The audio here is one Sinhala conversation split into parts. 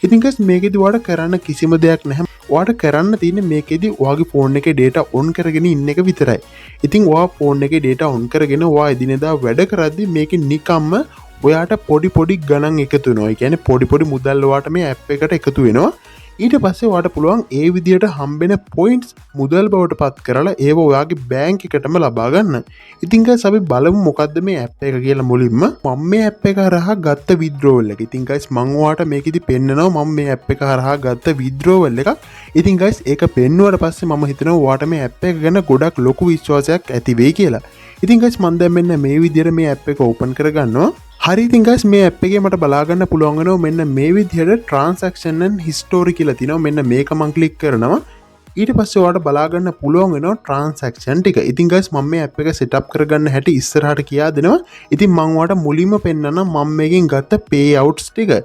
ඉතින් ගයිස්, මේකෙදි ඔයාට කරන්න කිසිම දෙයක් නැහැ. ඔයාට කරන්න තියෙන්නේ මේකෙදි ඔයාගේ ෆෝන් එකේ ඩේටා ඔන් කරගෙන ඉන්න එක විතරයි. ඉතින් ඔයා ෆෝන් එකේ ඩේටා ඔන් කරගෙන ඔයා එදිනෙදා වැඩ කරද්දි මේකේ නිකම්ම ඔයාට පොඩි පොඩි ගණන් එකතු වෙනවා. ඒ කියන්නේ පොඩි පොඩි මුදල් ඔයාට මේ ඇප් එකට එකතු වෙනවා. ඊට පස්සේ ඔයාට පුළුවන් ඒ විදිහට හම්බෙන පොයින්ට්ස් මුදල් බවට පත් කරලා ඒව ඔයාගේ බැංක් එකටම ලබා ගන්න. ඉතින් ගයිස්, අපි බලමු මොකද්ද මේ ඇප් එක කියලා. මුලින්ම මම මේ ඇප් එක හරහා ගත්ත විත්ඩ්‍රෝවල් එක. ඉතින් ගයිස්, මං ඔයාට මේකෙදි පෙන්නනවා මම මේ ඇප් එක හරහා ගත්ත විත්ඩ්‍රෝවල් එකක්. ඉතින් ගයිස්, ඒක පෙන්නුවට පස්සේ මම හිතනවා ඔයාට මේ ඇප් එක ගැන ගොඩක් ලොකු විශ්වාසයක් ඇති වෙයි කියලා. ඉතින් ගයිස්, මං දැන් මෙන්න මේ විදිහට මේ ඇප් එක ඕපන් කරගන්නවා. හරි, ඉතින් ගයිස්, මේ ඇප් එකේ මට බලා ගන්න පුළුවන් වෙනවා මෙන්න මේ විදිහට ට්‍රාන්සැක්ෂන් ඇන්ඩ් හිස්ටෝරි කියලා තියෙනවා. මෙන්න මේක මං ක්ලික් කරනවා. ඊට පස්සේ ඔයාලට බලා ගන්න පුළුවන් වෙනවා ට්‍රාන්සැක්ෂන් ටික. ඉතින් ගයිස්, මම මේ ඇප් එක සෙටප් කරගන්න හැටි ඉස්සරහට කියා දෙනවා. ඉතින් මං ඔයාලට මුලින්ම පෙන්නන්න මම මේකෙන් ගත්ත පේ අවුට්ස් ටික.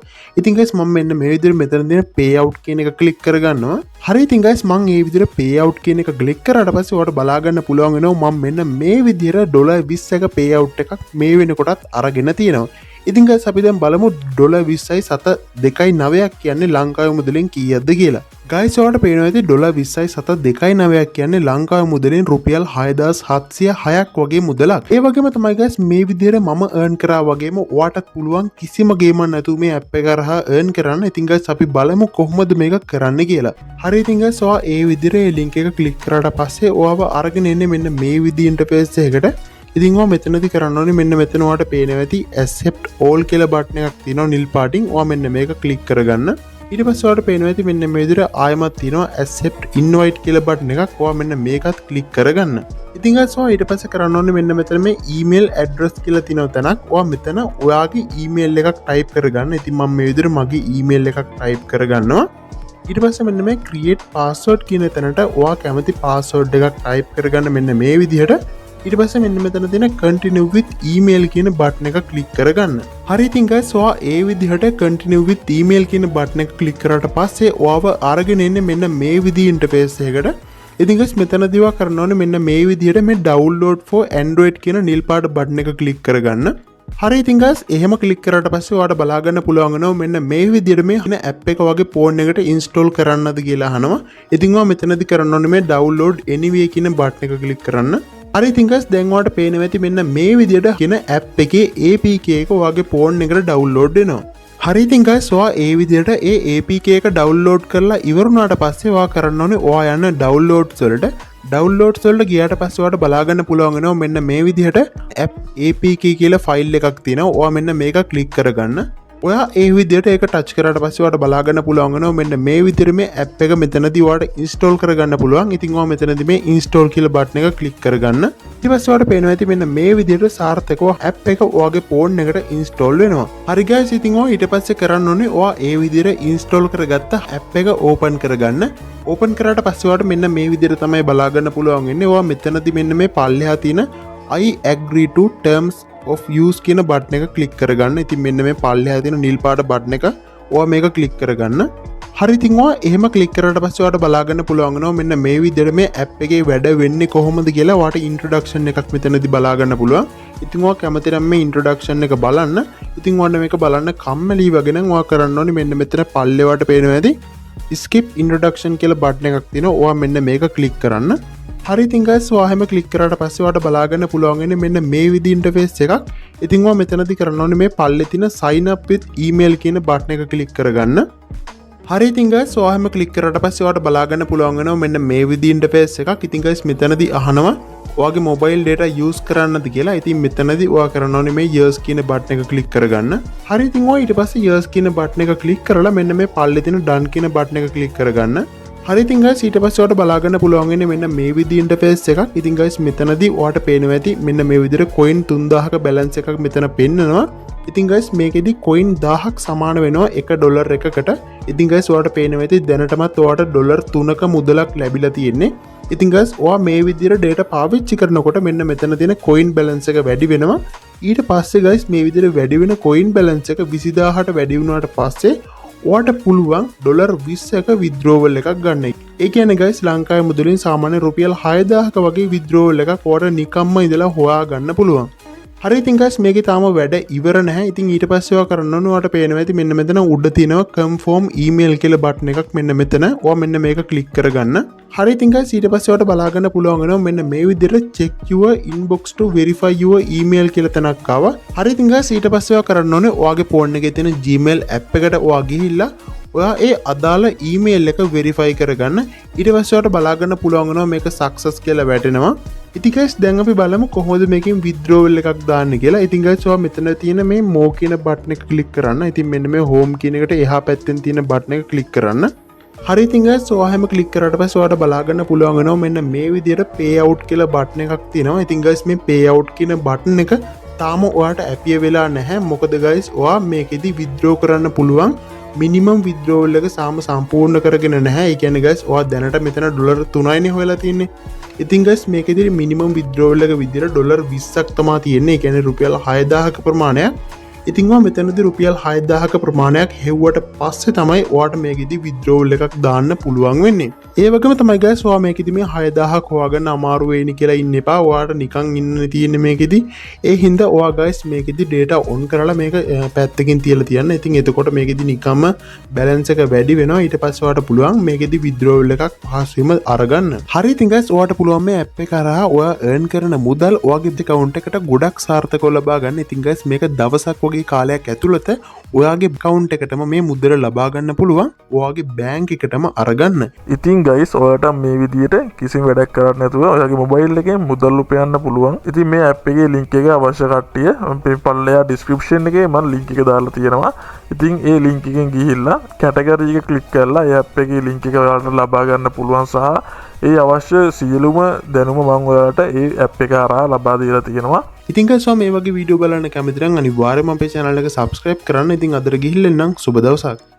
ඉතින් ගයිස්, මම මෙන්න මේ විදිහට මෙතන තියෙන පේ අවුට් කියන එක ක්ලික් කරගන්නවා. හරි, ඉතින් ගයිස්, මං මේ විදිහට පේ අවුට් කියන එක ක්ලික් කරාට පස්සේ ඔයාලට බලා ගන්න පුළුවන් වෙනවා මම මෙන්න මේ විදිහට ඩොලර් 20ක පේ අවුට් එකක් මේ වෙනකොටත් අරගෙන තියෙනවා. ඉතින් ගයිස්, අපි දැන් බලමු ඩොලර් 20.29ක් කියන්නේ ලංකාවේ මුදලෙන් කීයක්ද කියලා. ගයිස්, ඔයාලට පේනවා ඇති ඩොලර් 20.29ක් කියන්නේ ලංකාවේ මුදලෙන් රුපියල් 6706ක් වගේ මුදලක්. ඒ වගේම තමයි ගයිස්, මේ විදිහට මම අර්න් කරා වගේම ඔයාටත් පුළුවන් කිසිම ගේමක් නැතුව මේ ඇප් එක හරහා අර්න් කරන්න. ඉතින් ගයිස්, අපි බලමු කොහොමද මේක කරන්න කියලා. හරි, ඉතින් ගයිස්, ඔයා ඒ විදිහට ඒ ලින්ක් එක ක්ලික් කරාට පස්සේ ඔයාව අරගෙන එන්නේ මෙන්න මේ විදිහ ඉන්ටර්ෆේස් එකකට. ඉතින් ඔයා මෙතනදි කරන්න ඕනේ මෙන්න මෙතන ඔයාට පේනවා ඇති "accept all" කියලා බටන් එකක් තියෙනවා නිල් පාටින්. ඔයා මෙන්න මේක ක්ලික් කරගන්න. ඊට පස්සේ ඔයාලට පේනවා ඇති මෙන්න මේ විදිහට ආයෙමත් තියෙනවා "accept invite" කියලා බටන් එකක්. ඔයා මෙන්න මේකත් ක්ලික් කරගන්න. ඉතින් ගයිස්, ඔයා ඊට පස්සේ කරන්න ඕනේ මෙන්න මෙතන මේ email address කියලා තියෙන තැනක්. ඔයා මෙතන ඔයාගේ email එකක් ටයිප් කරගන්න. ඉතින් මම මේ විදිහට මගේ email එකක් ටයිප් කරගන්නවා. ඊට පස්සේ මෙන්න මේ "create password" කියන තැනට ඔයා කැමති password එකක් ටයිප් කරගන්න මෙන්න මේ විදිහට. ඊට පස්සේ මෙන්න මෙතන තියෙන "continue with email" කියන බටන් එක ක්ලික් කරගන්න. හරි, ඉතින් ගයිස්, ඔයා ඒ විදිහට "continue with email" කියන බටන් එක ක්ලික් කරාට පස්සේ ඔයාව අරගෙන එන්නේ මෙන්න මේ විදිහ ඉන්ටර්ෆේස් එකකට. ඉතින් ගයිස්, මෙතනදී ඔයා කරන්න ඕනේ මෙන්න මේ විදිහට මේ "download for Android" කියන නිල් පාට බටන් එක ක්ලික් කරගන්න. හරි, ඉතින් ගයිස්, එහෙම ක්ලික් කරාට පස්සේ ඔයාලට බලා ගන්න පුළුවන් වෙනවා මෙන්න මේ විදිහට මේ ඇප් එක වගේ ෆෝන් එකට ඉන්ස්ටෝල් කරන්නද කියලා අහනවා. ඉතින් ඔයා මෙතනදී කරන්න ඕනේ මේ "download anyway" කියන බටන් එක ක්ලික් කරන්න. හරි, ඉතින් ගයිස්, දැන් ඔයාලට පේනවා ඇති මෙන්න මේ විදිහට කියන ඇප් එකේ APK එක ඔයාගේ ෆෝන් එකට ඩවුන්ලෝඩ් වෙනවා. හරි, ඉතින් ගයිස්, ඔයා ඒ විදිහට ඒ APK එක ඩවුන්ලෝඩ් කරලා ඉවර වුණාට පස්සේ ඔයා කරන්න ඕනේ ඔයා යන්න ඩවුන්ලෝඩ්ස් වලට. ඩවුන්ලෝඩ්ස් වලට ගියාට පස්සේ ඔයාට බලා ගන්න පුළුවන් වෙනවා මෙන්න මේ විදිහට ඇප් APK කියලා ෆයිල් එකක් තියෙනවා. ඔයා මෙන්න මේක ක්ලික් කරගන්න. ඔයා ඒ විදිහට ඒක ටච් කරාට පස්සේ ඔයාට බලා ගන්න පුළුවන් වෙනවා මෙන්න මේ විදිහට මේ ඇප් එක මෙතනදී ඔයාට ඉන්ස්ටෝල් කරගන්න පුළුවන්. ඉතින් ඔයා මෙතනදී මේ ඉන්ස්ටෝල් කියලා බටන් එක ක්ලික් කරගන්න. ඊට පස්සේ ඔයාට පේනවා ඇති මෙන්න මේ විදිහට සාර්ථකව ඇප් එක ඔයාගේ ෆෝන් එකට ඉන්ස්ටෝල් වෙනවා. හරි ගයිස්, ඉතින් ඔයා ඊට පස්සේ කරන්න ඕනේ ඔයා ඒ විදිහට ඉන්ස්ටෝල් කරගත්ත ඇප් එක ඕපන් කරගන්න. ඕපන් කරාට පස්සේ ඔයාට මෙන්න මේ විදිහට තමයි බලා ගන්න පුළුවන් වෙන්නේ. ඔයා මෙතනදී මෙන්න මේ පල්ලෙහා තියෙන "I agree to terms of use" කියන බටන් එක ක්ලික් කරගන්න. ඉතින් මෙන්න මේ පල්ලෙහා තියෙන නිල් පාට බටන් එක ඔයා මේක ක්ලික් කරගන්න. හරි, ඉතින් ඔයා එහෙම ක්ලික් කරාට පස්සේ ඔයාට බලා ගන්න පුළුවන් වෙනවා මෙන්න මේ විදිහට මේ ඇප් එකේ වැඩ වෙන්නේ කොහොමද කියලා ඔයාට ඉන්ට්‍රොඩක්ෂන් එකක් මෙතනදී බලා ගන්න පුළුවන්. ඉතින් ඔයා කැමති නම් මේ ඉන්ට්‍රොඩක්ෂන් එක බලන්න. ඉතින් ඔයාට මේක බලන්න කම්මැලි වගේ නම් ඔයා කරන්න ඕනේ මෙන්න මෙතන පල්ලෙහාට පේනවා ඇති "ස්කිප් ඉන්ට්‍රොඩක්ෂන්" කියලා බටන් එකක් තියෙනවා. ඔයා මෙන්න මේක ක්ලික් කරන්න. හරි, ඉතින් ගයිස්, ඔයා එහෙම ක්ලික් කරාට පස්සේ ඔයාට බලා ගන්න පුළුවන් වෙන්නේ මෙන්න මේ විදිහ ඉන්ටර්ෆේස් එකක්. ඉතින් ඔයා මෙතනදී කරන්න ඕනේ මේ පල්ලේ තියෙන "sign up with email" කියන බටන් එක ක්ලික් කරගන්න. හරි, ඉතින් ගයිස්, ඔයා එහෙම ක්ලික් කරාට පස්සේ ඔයාට බලා ගන්න පුළුවන් වෙනවා මෙන්න මේ විදිහ ඉන්ටර්ෆේස් එකක්. ඉතින් ගයිස්, මෙතනදී අහනවා ඔයාගේ මොබයිල් ඩේටා යූස් කරන්නද කියලා. ඉතින් මෙතනදී ඔයා කරන්න ඕනේ මේ "yes" කියන බටන් එක ක්ලික් කරගන්න. හරි, ඉතින් ඔයා ඊට පස්සේ "yes" කියන බටන් එක ක්ලික් කරලා මෙන්න මේ පල්ලේ තියෙන "done" කියන බටන් එක ක්ලික් කරගන්න. හරි, ඉතින් ගයිස්, ඊට පස්සේ ඔයාලට බලා ගන්න පුළුවන් වෙන්නේ මෙන්න මේ විදිහ ඉන්ටර්ෆේස් එකක්. ඉතින් ගයිස්, මෙතනදී ඔයාලට පේනවා ඇති මෙන්න මේ විදිහට කොයින් 3000ක බැලන්ස් එකක් මෙතන පෙන්නනවා. ඉතින් ගයිස්, මේකෙදි කොයින් 1000ක් සමාන වෙනවා 1 ඩොලර් එකකට. ඉතින් ගයිස්, ඔයාලට පේනවා ඇති දැනටමත් ඔයාලට ඩොලර් 3ක මුදලක් ලැබිලා තියෙන්නේ. ඉතින් ගයිස්, ඔයා මේ විදිහට ඩේටා පාවිච්චි කරනකොට මෙන්න මෙතන තියෙන කොයින් බැලන්ස් එක වැඩි වෙනවා. ඊට පස්සේ ගයිස්, මේ විදිහට වැඩි වෙන කොයින් බැලන්ස් එක 20,000ට වැඩි වුණාට පස්සේ ඔයාට පුළුවන් ඩොලර් 20ක විත්ඩ්‍රෝවල් එකක් ගන්න. ඒ කියන්නේ ගයිස්, ලංකාවේ මුදලින් සාමාන්‍ය රුපියල් 6000ක වගේ විත්ඩ්‍රෝවල් එකක් ඔයාට නිකම්ම ඉඳලා හොයා ගන්න පුළුවන්. හරි, ඉතින් ගයිස්, මේකේ තාම වැඩ ඉවර නැහැ. ඉතින් ඊට පස්සේ ඔයා කරන්න ඕනේ, ඔයාට පේනවා ඇති මෙන්න මෙතන උඩ තියෙනවා කන්ෆර්ම් ඊමේල් කියලා බටන් එකක් මෙන්න මෙතන. ඔයා මෙන්න මේක ක්ලික් කරගන්න. හරි, ඉතින් ගයිස්, ඊට පස්සේ ඔයාට බලා ගන්න පුළුවන් වෙනවා මෙන්න මේ විදිහට "Check your inbox to verify your email" කියලා තැනක් ආවා. හරි, ඉතින් ගයිස්, ඊට පස්සේ ඔයා කරන්න ඕනේ ඔයාගේ ෆෝන් එකේ තියෙන Gmail app එකට ඔයා ගිහිල්ලා ඔයා ඒ අදාළ ඊමේල් එක වෙරිෆයි කරගන්න. ඊට පස්සේ ඔයාට බලා ගන්න පුළුවන් වෙනවා මේක සක්සස් කියලා වැටෙනවා. ඉතින් ගයිස්, දැන් අපි බලමු කොහොමද මේකෙන් විත්ඩ්‍රෝවල් එකක් දාන්න කියලා. ඉතින් ගයිස්, ඔයා මෙතන තියෙන මේ මෝ කියන බටන් එක ක්ලික් කරන්න. ඉතින් මෙන්න මේ හෝම් කියන එකට එහා පැත්තෙන් තියෙන බටන් එක ක්ලික් කරන්න. හරි, ඉතින් ගයිස්, ඔයා හැම ක්ලික් කරාට පස්සේ ඔයාට බලා ගන්න පුළුවන් වෙනවා මෙන්න මේ විදිහට පේ අවුට් කියලා බටන් එකක් තියෙනවා. ඉතින් ගයිස්, මේ පේ අවුට් කියන බටන් එක තාම ඔයාට ඇපියර් වෙලා නැහැ. මොකද ගයිස්, ඔයා මේකෙදි විත්ඩ්‍රෝ කරන්න පුළුවන් මිනිමම් විත්ඩ්‍රෝවල් එක තාම සම්පූර්ණ කරගෙන නැහැ. ඒ කියන්නේ ගයිස්, ඔයා දැනට මෙතන ඩොලර් 3යිනේ හොයලා තියෙන්නේ. ඉතින් ගයිස්, මේකෙදි මිනිමම් විත්ඩ්‍රෝවල් එක විදිහට ඩොලර් 20ක් තමා තියෙන්නේ. ඒ කියන්නේ රුපියල් 6000ක ප්‍රමාණයක්. ඉතින් ඔයා මෙතනදී රුපියල් 6000ක ප්‍රමාණයක් හෙව්වට පස්සේ තමයි ඔයාට මේකෙදි විත්ඩ්‍රෝවල් එකක් දාන්න පුළුවන් වෙන්නේ. ඒ වගේම තමයි ගයිස්, ඔයා මේකෙදි මේ 6000ක් හොයාගන්න අමාරු වෙයිනි කියලා ඉන්න එපා. ඔයාට නිකන් ඉන්න තියෙන්නේ මේකෙදි. ඒ හින්දා ඔයා ගයිස්, මේකෙදි ඩේටා ඔන් කරලා මේක පැත්තකින් තියලා තියන්න. ඉතින් එතකොට මේකෙදි නිකම්ම බැලන්ස් එක වැඩි වෙනවා. ඊට පස්සේ ඔයාට පුළුවන් මේකෙදි විත්ඩ්‍රෝවල් එකක් පහසුවෙන්ම අරගන්න. හරි, ඉතින් ගයිස්, ඔයාට පුළුවන් මේ ඇප් එක හරහා ඔයා අර්න් කරන මුදල් ඔයාගේ ඇකවුන්ට් එකට ගොඩක් සාර්ථකව ලබා ගන්න. ඉතින් ගයිස්, මේක දවසක් වගේ කාලයක් ඇතුළත ඔයාගේ ඇකවුන්ට් එකටම මේ මුදල ලබා ගන්න පුළුවන්, ඔයාගේ බෑංක් එකටම අරගන්න. ඉතින් ගයිස්, ඔයාට මේ විදියට කිසිම වැඩක් කරන්න නැතුව ඔයාගේ මොබයිල් එකෙන් මුදල් උපයන්න පුළුවන්. ඉතින් මේ ඇප් එකේ ලින්ක් එක අවශ්‍ය කට්ටිය මේ පල්ලෙහා ඩිස්ක්‍රිප්ෂන් එකේ මම ලින්ක් එක දාලා තියෙනවා. ඉතින් ඒ ලින්ක් එකෙන් ගිහිල්ලා කැටගරි එක ක්ලික් කරලා ඒ ඇප් එකේ ලින්ක් එක ඔයාලට ලබා ගන්න පුළුවන් සහ ඒ අවශ්‍ය සියලුම දැනුම මං ඔයාලට ඒ ඇප් එක හරහා ලබා දීලා තියෙනවා. ඉතින් ගයිස්, ඔයා මේ වගේ වීඩියෝ බලන්න කැමති නම් අනිවාර්යයෙන්ම අපේ channel එක subscribe කරන්න. ඉතින් අදට ගිහිල්ලා එන්නම්. සුබ දවසක්.